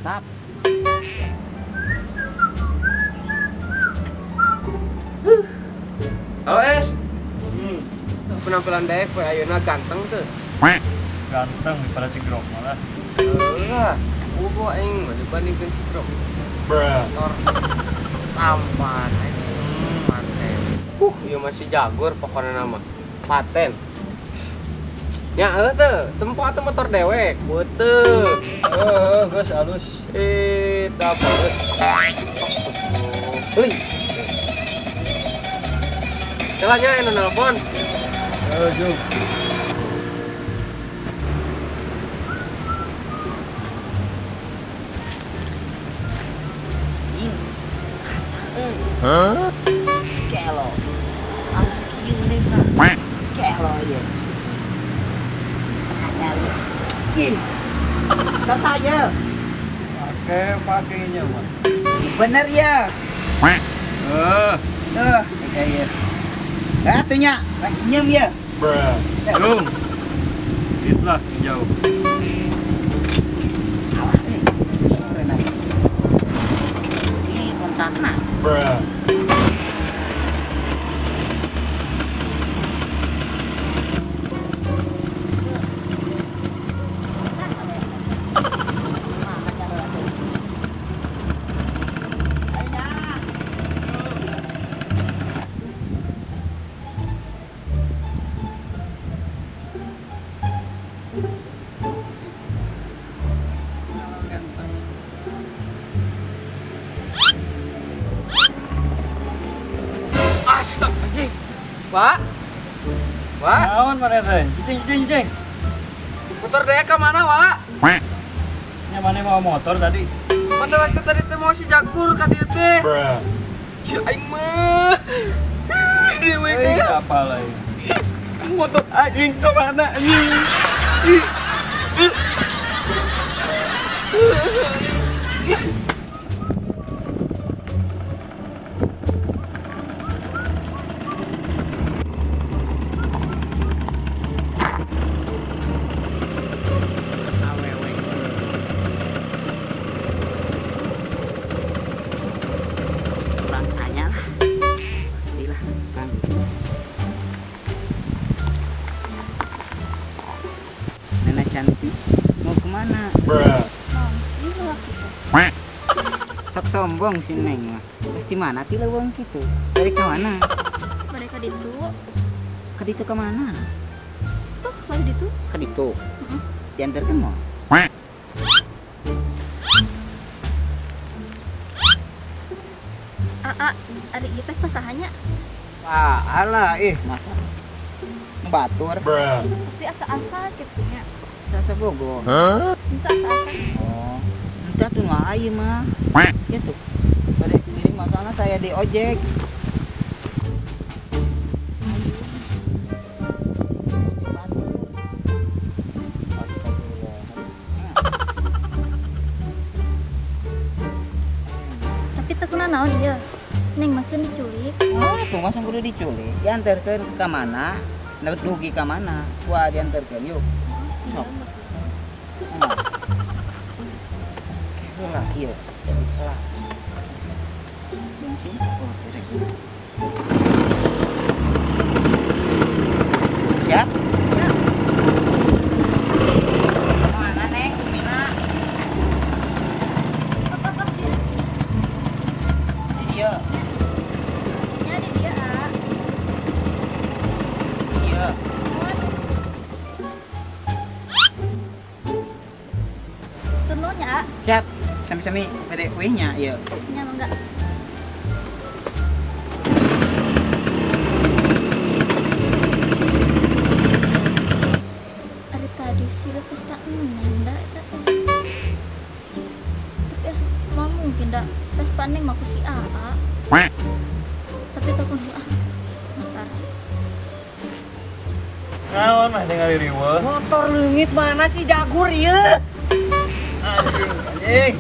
Mantap. Halo Es. Penampilan Daek we ayeuna ganteng teu? Ganteng daripada si Grok malah. Heeh. Ugo aing mah dibandingkeun si Grok. Motor tampan anjing, paten. Ieu masih jagur pokona nama. Paten. Nya heuh teu, tempo atuh motor dewek, beuteung. Heuh, geus alus. Dapat. Euy. Jalannya anu nelpon. Juk. Hah? Kelo. Alus kieu nih, Pak. Kelo ieu. Ada lu. Ih. Saya. Pakai pakainya, Pak. Bener ya? Heeh. Tuh, kayak ieu. Nah, tuh nya, lagi nyem ya. Jung. Sit lah jauh. Salah eh. Ih, kontakna. Astagfirullahaladzim. Pak. Pak. Naon mana teh? Cicing, cicing. Motor dek ke mana, Pak? Nya mana mau motor tadi? Pada waktu tadi teh mau si Jagur ka dieu teh. Si aing mah. Dewe teh. Apa lagi? Motor aing ke mana anjing? Cantik, mau kemana? Sok sombong si Neng mah. Pasti mana ti leuweung kitu? Dari ke mana? Mereka ditu. Ka ditu ke mana? Tuh, balik ditu. Ka ditu. Heeh. Diantarkeun mau? Aa, ari ieu teh pasahanya. Ah, alah ih, masa batur. Tapi asa-asa kitu nya. Asa-asa bogo. Henteu asa-asa. Oh, henteu atuh nu aya mah. Kitu. Bade ngiring masalahna saya di ojek. Tapi teu kunaon ieu. Neng masih diculik. Oh, tuh masih kudu diculik. Diantarkeun ka mana? Dugi ka mana? Wah, diantarkeun yuk. Sok. Lah, iya, jadi salah. Oh, beres. Siap? Siap. Mana, Neng? Mina. Up, dia. Ini dia. Ya, ini dia, A. Iya. Turunnya, A. Siap. Sami-sami bade kuihnya, iya. Nya mangga. Ari tadi sih lepas Pak Neng da eta teh. Tapi ah, mungkin da Vespa Neng mah ku si AA. Tapi telepon dulu ah. Masar. Naon mah tinggal riweuh. Motor leungit mana sih Jagur ieu? Anjing, anjing.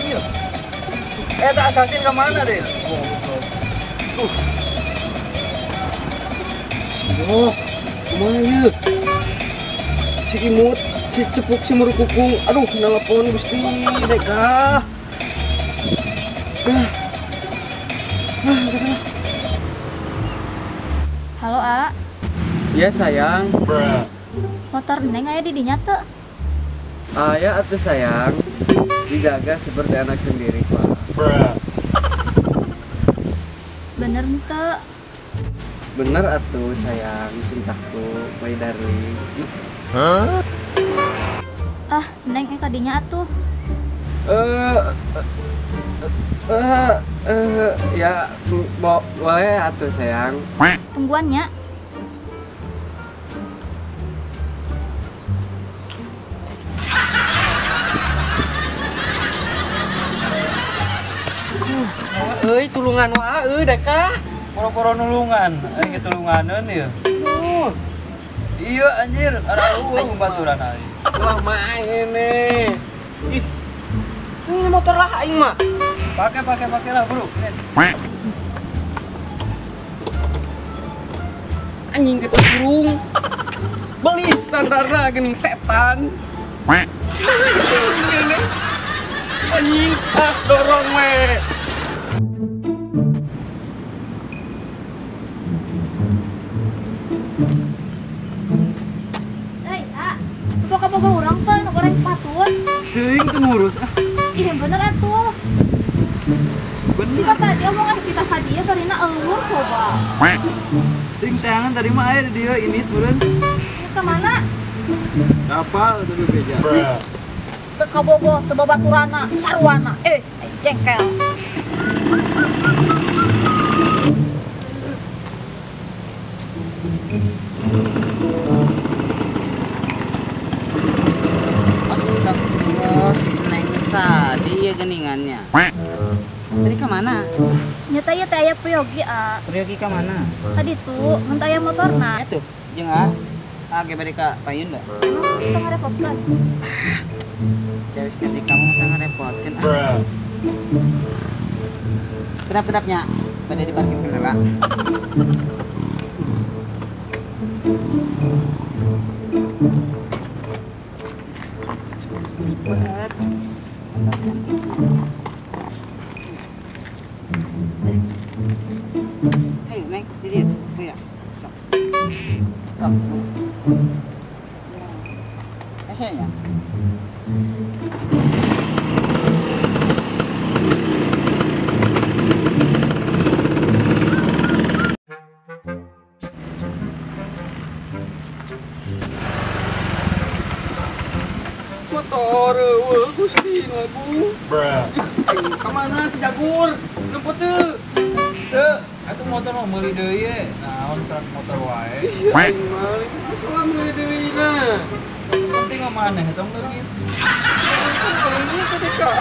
Iya. Tak assassin ke mana deh? Oh, kumaha ieu? Si Imut, si Cepuk, si Murukukung. Aduh, nelpon Gusti Deka. Halo, A. Iya, sayang. Motor Neng aya di dinya teu? Aya atuh sayang. Dijaga seperti anak sendiri, Pak. Bener teu? Bener atuh sayang, cintaku, my darling. Hah? Ah, Neng kadinya atuh. Ya boleh atuh sayang. Tungguannya. Euy, tulungan wae euy Deka. Poro-poro nulungan, aing tulunganeun ieu. Iya anjir, ada eueuh baturan aing. Wah, main nih. Ih. Ini motor lah aing mah. Pakai pakai lah, Bro. Anjing kita burung. Beli standarna geuning setan. Anjing, ah dorong we. Hei, A. Boga-boga urang teh nu goreng patut. Teuing teu ngurus ah. Ih, bener atuh. Bener. Kita tadi omongan kita tadi ya karena eueuh coba. Teuing teangan tadi mah aya di dieu ini turun. Ke mana? Kapal teu beja. Teu kabogoh, teu babaturana, sarwana. Eh, jengkel. Astagfirullah, si Neng tadi ya geningannya. Tadi kemana? Nyata ya teh aya Priyogi, A. Priyogi kemana? Tadi tuh, mun aya motorna. Atuh, jeung A. A ge bade ka payun da. Emang kita ngarepotkeun? Cewek cantik kamu masa ngarepotkeun ah. Kedap-kedapnya pada di parkir kendala. Ribet. Hei, Neng, di dieu. Ya. Sok. Sok. Esenya. Motor eueuh Gusti lagu. Kamana si Jagur? Nempo teu? Teu, atuh motor mah meuli deui ye. Naon truk motor wae. Ih, aing mah salah meuli deui na. Penting mah maneh tong leungit. Ini tadi ka.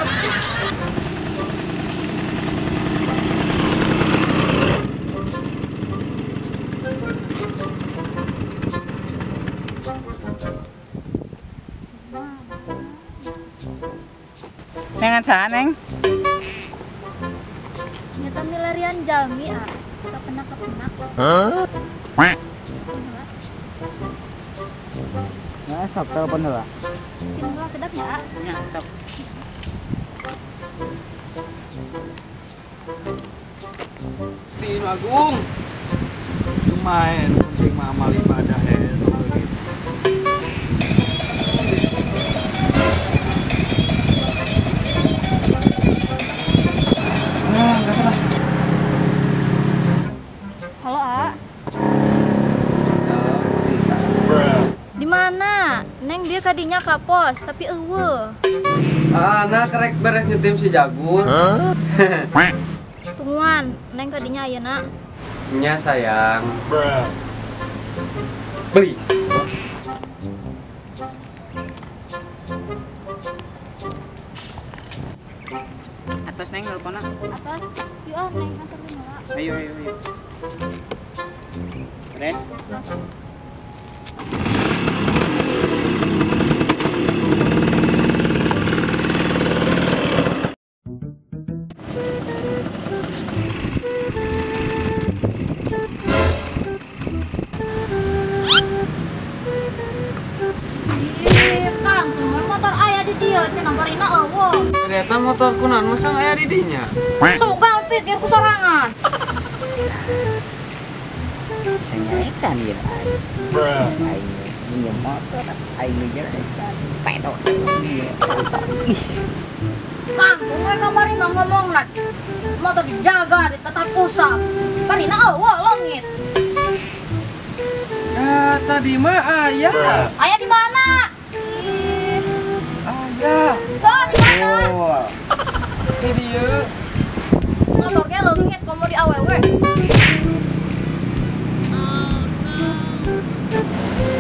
Nengan saha, Neng? Nyata milarian jalmi, A. Kapenak-kapenak. Hah? Ya, sok telepon heula. Tinggal kedap ya, A. Nya, sok. Gusti Agung. Lumayan penting mah amal ibadah he tong leungit. Halo, A. Di mana? Neng dia kadinya ka pos, tapi eueuh. Ah, nah kerek beres nyetim si Jagur. Tungguan, Neng kadinya ayeuna. Nya sayang. Beli. Atas Neng teleponnya. Atas. Yuk ah, Neng antar heula. Ayo ayo ayo. Beres. Masa aya di dinya? Sok banget pikir ku sorangan. Bisa nyarekan ya aing. Aing minjem motor, aing nyarekan. Pedo. Ih. Kangkung we kamari mah ngomongna. Motor dijaga, ditetap usap. Parina eueuh leungit. Ya, tadi mah aya. Aya di mana? Aya. Oh, di mana? Di dieu. Motor ge leungit komo di awewe.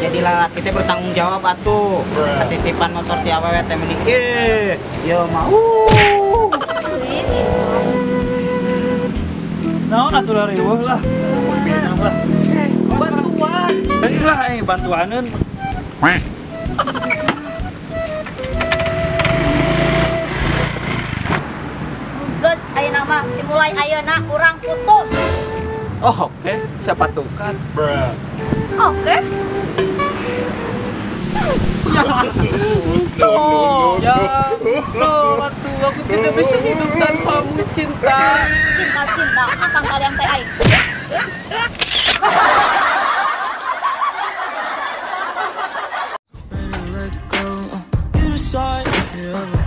Jadi lalaki teh bertanggung jawab atuh. Titipan motor di awewe teh mending ieu mah. Naon atuh riweuh lah. Pinang lah. Bantuan. Lah bantuaneun. Geus ayeuna mah dimulai ayeuna urang putus. Oh, oke, siapa tukan? Oke. Oh, ya, tuh, aku tidak bisa hidup tanpamu, cinta. Cinta, cinta, akan kalian teh aing. You decide if you ever